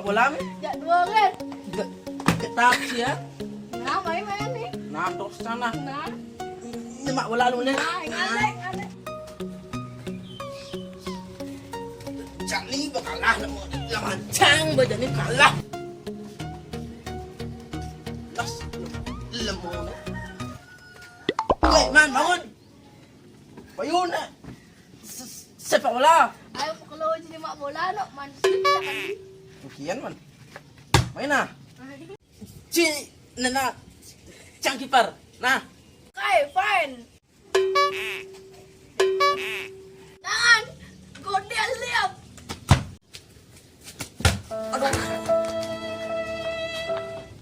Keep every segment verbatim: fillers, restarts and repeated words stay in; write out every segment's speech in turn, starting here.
Bola mi? Jak dua kan? Gak, gak tahu sih ya. Nah, main-main nih. Nah, terus sana. Nah. Ini mak bola lu nih. Nah, ngalek, ngalek. Jani bakalah nama. Lawan cang bajani kalah. Las lemah. Woi, man, bangun. Bayun, eh. Se-, sepak bola. Ayo, kalau jadi mak bola, no, manusia kita kan. Bukian, man. Main, ah. Ci, nena, cang kiper. Nah. Oke, fine. Jangan. Godel lihat. Aduh.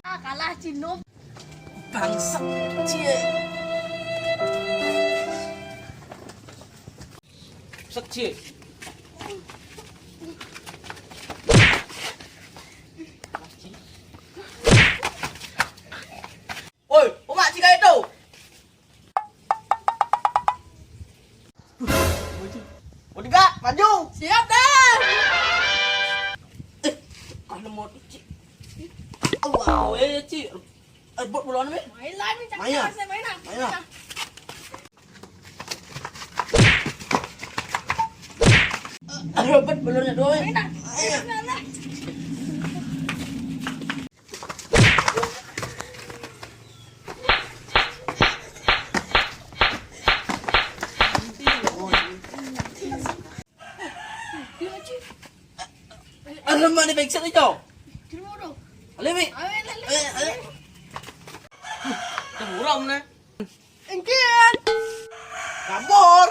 Ah, kalah, Cino. Bangsat, Cie. Bangsat, Cie. Oi, umak, Cie, kayak itu. Mau tiga, maju. Siap, dah. Eh, kalau mau, Cie. Wah, eh, Cie. Eh, buat bola ni. Main lah, main. Main lah. Main lah. Main lah. Aduh, bet, belurnya dua, eh. Main lah. Main lah. Alamak, ni baik sekali kau. Alamak. Ayo, ayo, ayo. Tengurau mana? Engkian. Kabur.